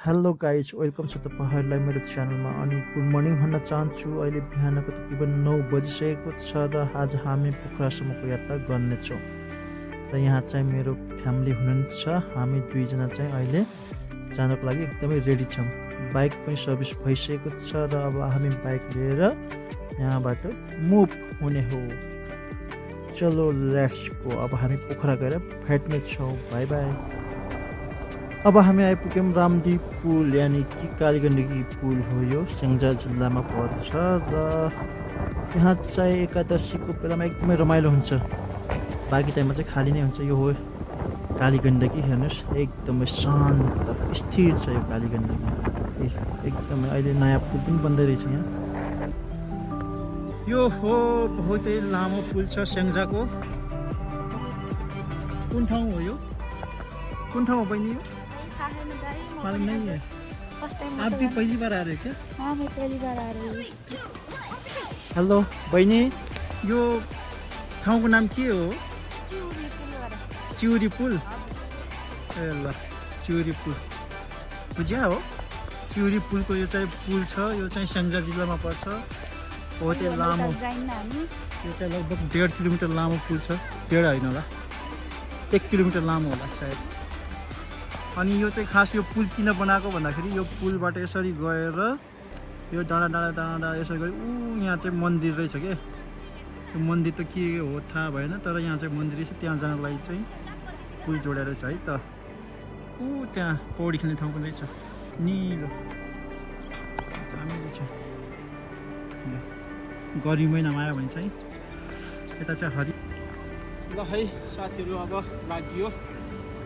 Hello guys welcome छ तपाईँहरूलाई मेरो च्यानलमा अनि गुड मर्निङ भन्न चाहन्छु। अहिले बिहानको तकरिबन 9 बजिसकेको छ र आज हामी पोखरासम्मको यात्रा गर्नेछौँ र यहाँ चाहिँ मेरो फ्यामिली हुनुहुन्छ। हामी दुईजना चाहिँ अहिले जानको लागि एकदमै रेडी छौँ। बाइक पनि सर्भिस भइसकेको छ र अब हामी बाइक लिएर यहाँबाट मुभ हुने हो। चलो लेट्स गो। अब हामी पोखरा गएर भेट्ने छौँ। By by. अब हामी आइपुग्यौँ रामदी पुल यानि कि कालीगण्डकी पुल हो। यो स्याङ्जा जिल्लामा पर्छ र यहाँ चाहिँ एकादशीको बेलामा एकदमै रमाइलो हुन्छ। बाँकी टाइममा चाहिँ खाली नै हुन्छ। यो हो कालीगण्डकी। हेर्नुहोस् एकदमै शान्त स्थिर छ यो कालीगण्डकी। एकदमै अहिले नयाँ पुल पनि बन्दै रहेछ यहाँ। यो हो बहुतै लामो पुल छ स्याङ्जाको। कुन ठाउँ हो यो? कुन ठाउँ हो बहिनी? यो मालूम नहीं है। आप भी पहली बार आ रहे क्या? हाँ, मैं पहली बार आ रही हूँ। हेलो बहिनी, यो ठाउँको नाम के हो? चिउरी पुल। ए ल, चिउरी पुल बुझ्या हो। चिउरी पुलको यो चाहिँ पुल छ। यो चाहिँ स्याङ्जा जिल्लामा पर्छ। बहुतै लामो। यो चाहिँ लगभग 1.5 किलोमिटर लामो पुल छ। 1.5 होइन होला, 1 किलोमिटर लामो होला सायद। अनि यो चाहिँ खास यो पुल किन बनाएको भन्दाखेरि यो पुलबाट यसरी गएर यो डाँडा डाँडा डाँडा डाँडा यसरी गएर यहाँ चाहिँ मन्दिर रहेछ के। यो मन्दिर त के हो थाहा भएन, तर यहाँ चाहिँ मन्दिर रहेछ। त्यहाँ जानको लागि चाहिँ पुल जोडेर रहेछ है त। त्यहाँ पौडी खेल्ने ठाउँ पनि रहेछ। निलो दामी रहेछ। गर्मी महिनामा आयो भने चाहिँ यता चाहिँ हरि। ल है साथीहरू, अब लाग्यो।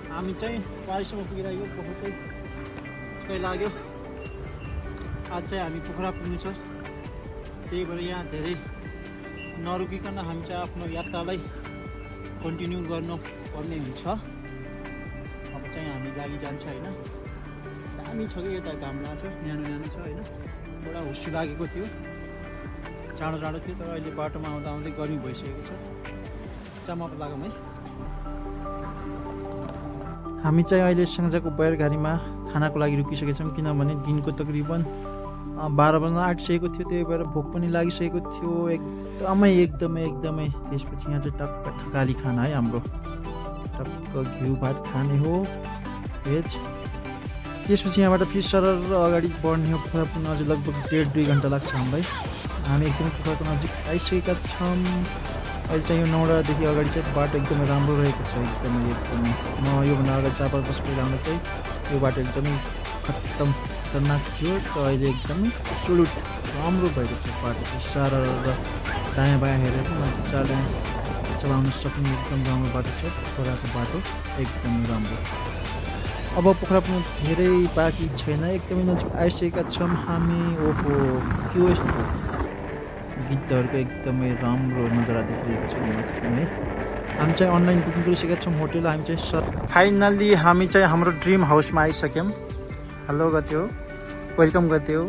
हामी चाहिँ पारिसम्म पुगिरहेको। बहुतै कहीँ लाग्यो। आज चाहिँ हामी पोखरा पुग्नु छ। त्यही भएर यहाँ धेरै नरोकिकन हामी चाहिँ आफ्नो यात्रालाई कन्टिन्यू गर्नुपर्ने हुन्छ। अब चाहिँ हामी लागि जान्छ होइन। दामी छ कि यता घाम लाग्छ, न्यानो न्यानो छ होइन। थोडा हुस्सी लागेको थियो, चाँडो चाँडो थियो, तर अहिले बाटोमा आउँदा आउँदै गर्मी भइसकेको छ। चामक लागौँ है। हामी चाहिँ अहिले स्याङ्जाको बैरगाडीमा खानाको लागि रुकिसकेका छौँ, किनभने दिनको तकरिबन 12 बज्न आँटिसकेको थियो। त्यही भएर भोक पनि लागिसकेको थियो एकदमै एकदमै एकदमै। त्यसपछि यहाँ चाहिँ टक्क थकाली खाना है हाम्रो। टक्क घिउ भात खाने हो भेज। त्यसपछि यहाँबाट फेरि सरर अगाडि बढ्ने हो। पोखरा पुग्न अझै लगभग 1.5-2 घन्टा लाग्छ हामीलाई। हामी एकदमै पोखराको नजिक आइसकेका छौँ। अहिले चाहिँ यो नौडादेखि अगाडि चाहिँ बाटो एकदमै राम्रो रहेको छ। एकदमै एकदमै योभन्दा अगाडि 4-5 पहिला आउँदा चाहिँ यो बाटो एकदमै खतरनाक थियो, तर अहिले एकदमै सुलुट राम्रो भएको छ बाटो चाहिँ। सारा र दायाँ बायाँ हेरेर मजाले चलाउन सक्ने एकदम राम्रो बाटो छ पोखराको बाटो। एकदमै राम्रो। अब पोखरा पुग्नु धेरै बाँकी छैन, एकदमै नजिक आइसकेका छौँ हामी। ओहो के हो यस्तो गिद्धहरूको एकदमै राम्रो नजारा देखिरहेको छ माथि पनि है। हामी चाहिँ अनलाइन बुकिङ गरिसकेका छौँ होटेल। हामी चाहिँ फाइनल्ली हामी चाहिँ हाम्रो ड्रिम हाउसमा आइसक्यौँ। हेलो गर्थ्यो, वेलकम गर्थ्यो।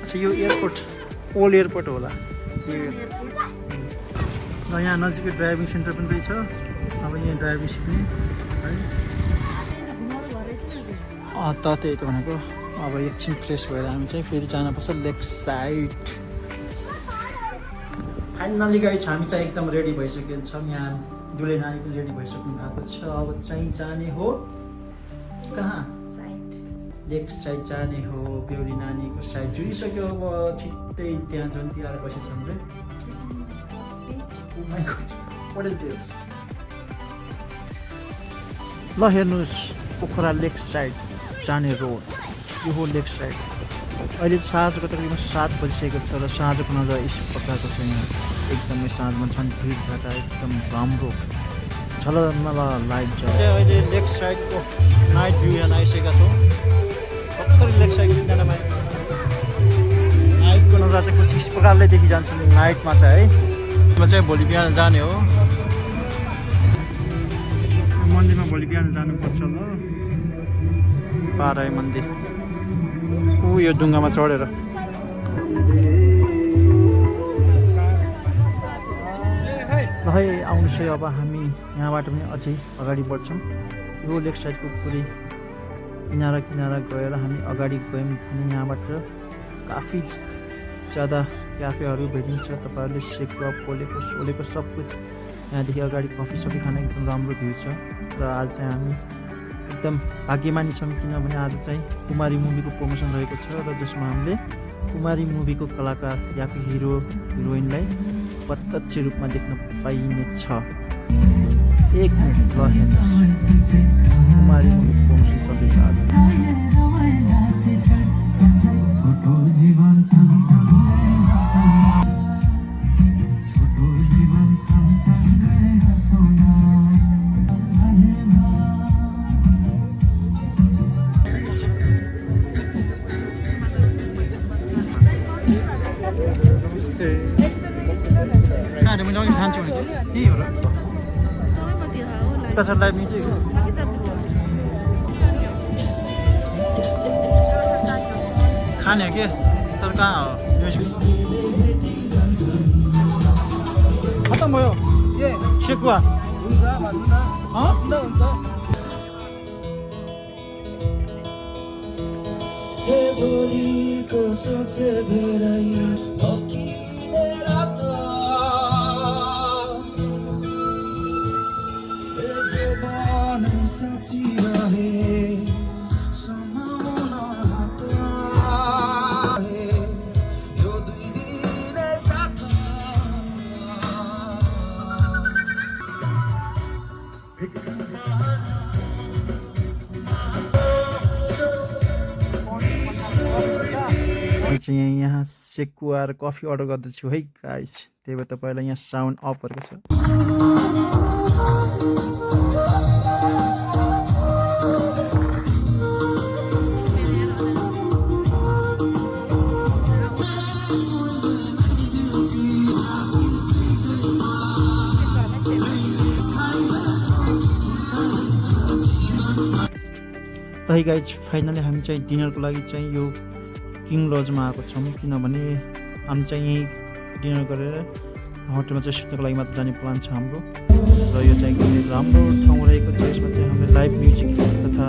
अच्छा यो एयरपोर्ट ओल्ड एयरपोर्ट होला। र यहाँ नजिकै ड्राइभिङ सेन्टर पनि रहेछ। अब यहाँ ड्राइभिङ सिक्ने है त त्यही त भनेको। अब एकछिन फ्रेस भएर हामी चाहिँ फेरि जानुपर्छ लेक साइड। फाइनली गाइस हामी चाहिँ एकदम रेडी भइसकेका छौँ। यहाँ दुले नानी पनि रेडी भइसक्नु भएको छ। अब चाहिँ जाने हो कहाँ? लेक साइड जाने हो। बेहुली नानीको साइड जुरिसक्यो। अब छिट्टै त्यहाँ झन् तिहार बसेछौँ रे। ल हेर्नुहोस् पोखरा लेक साइड जाने रोड। यो हो लेक साइड। अहिले साँझको तकरिबन 7 बजिसकेको छ र साँझको नजारा यस प्रकारको छ। यहाँ एकदमै साँझमा छन् भिडभाड एकदम राम्रो झलमल लाइट छ। अहिले लेक साइडको नाइट भ्यू हेर्न आइसकेका छौँ। भर्खरै लेक साइडको किनारमा नाइटको नजारा चाहिँ कुछ यस प्रकारले देखिजान्छ नाइटमा चाहिँ है। म चाहिँ भोलि बिहान जाने हो मन्दिरमा। भोलि बिहान जानुपर्छ ल पाराई मन्दिर। यो ढुङ्गामा चढेर ल है आउनुहोस् है। अब हामी यहाँबाट पनि अझै अगाडि बढ्छौँ। यो लेक साइडको पुरै किनारा किनारा गएर हामी अगाडि गयौँ भने यहाँबाट काफी ज्यादा क्याफेहरू भेटिन्छ। तपाईँहरूले सेकुवा पोलेको सोलेको सब कुछ यहाँदेखि अगाडि कफी सफी खान एकदम राम्रो भ्यू छ। र आज चाहिँ हामी एकदम भाग्यमानी छौँ किनभने आज चाहिँ कुमारी मुभीको प्रमोसन रहेको छ र जसमा हामीले कुमारी मुभीको कलाकार या हिरो हिरोइनलाई प्रत्यक्ष रूपमा देख्न पाइनेछ। एक मिनट ल हेर्नुहोस्, कुमारी मुभीको प्रमोसन चल्दैछ आज। कहाँ मैले अघि खान्छु भने त्यही हो र उता छ लाइभ म्युजिक खाने हो के तर कहाँ हो म्युजिक खतम भयो सेकुवा भोलिको सोचे धेरै साँची रहे यो दुई दिन साथ चाहिँ यहाँ सेकुवा र कफी अर्डर गर्दैछु है गाइस। त्यही भएर तपाईँलाई यहाँ साउन्ड अफ गरेको छ। है गाइज फाइनली हामी चाहिँ डिनरको लागि चाहिँ यो किङ लजमा आएको छौँ किनभने हामी चाहिँ यहीँ डिनर गरेर होटलमा चाहिँ सुत्नको लागि मात्र जाने प्लान छ हाम्रो। र यो चाहिँ एकदमै राम्रो ठाउँ रहेको छ। यसमा चाहिँ हामीले लाइभ म्युजिक तथा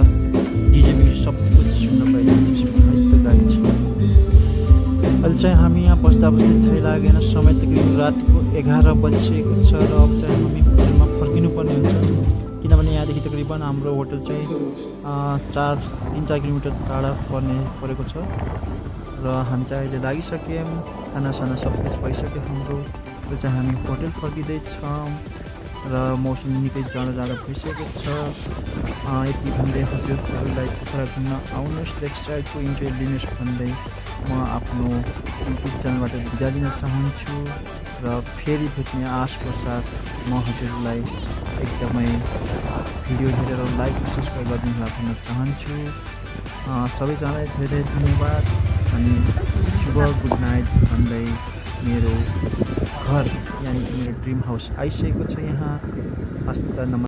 डिजे म्युजिक सब कुछ सुन्न पाइन्छ। गाइज अहिले चाहिँ हामी यहाँ बस्दा बस्दै थाहै लागेन, समय तकरिबन रातको 11 बजिसकेको छ र अब चाहिँ हामी होटलमा फर्किनुपर्ने हुन्छ किनभने यहाँदेखि तकरिबन हाम्रो होटल चाहिँ 3-4 किलोमिटर टाढा परेको छ। र हामी चाहिँ अहिले लागिसक्यौँ, खानासाना सब कुछ भइसक्यो हाम्रो। र चाहिँ हामी होटल फर्किँदैछौँ र मौसम निकै जाडो भइसकेको छ। यति भन्दै हजुरहरूलाई पोखरा घुम्न आउनुहोस्, लेक साइडको इन्जोय लिनुहोस् भन्दै म आफ्नो युट्युब च्यानलबाट बिदा लिन चाहन्छु। र फेरि भेट्ने आशको साथ म हजुरलाई एकदमै भिडियो हेरेर लाइक सब्सक्राइब गरिदिनु भन्न चाहन्छु। सबैजनालाई धेरै धन्यवाद अनि शुभ गुड नाइट भन्दै मेरो घर यानि कि मेरो ड्रिम हाउस आइसकेको छ यहाँ। हस्त नमस्कार।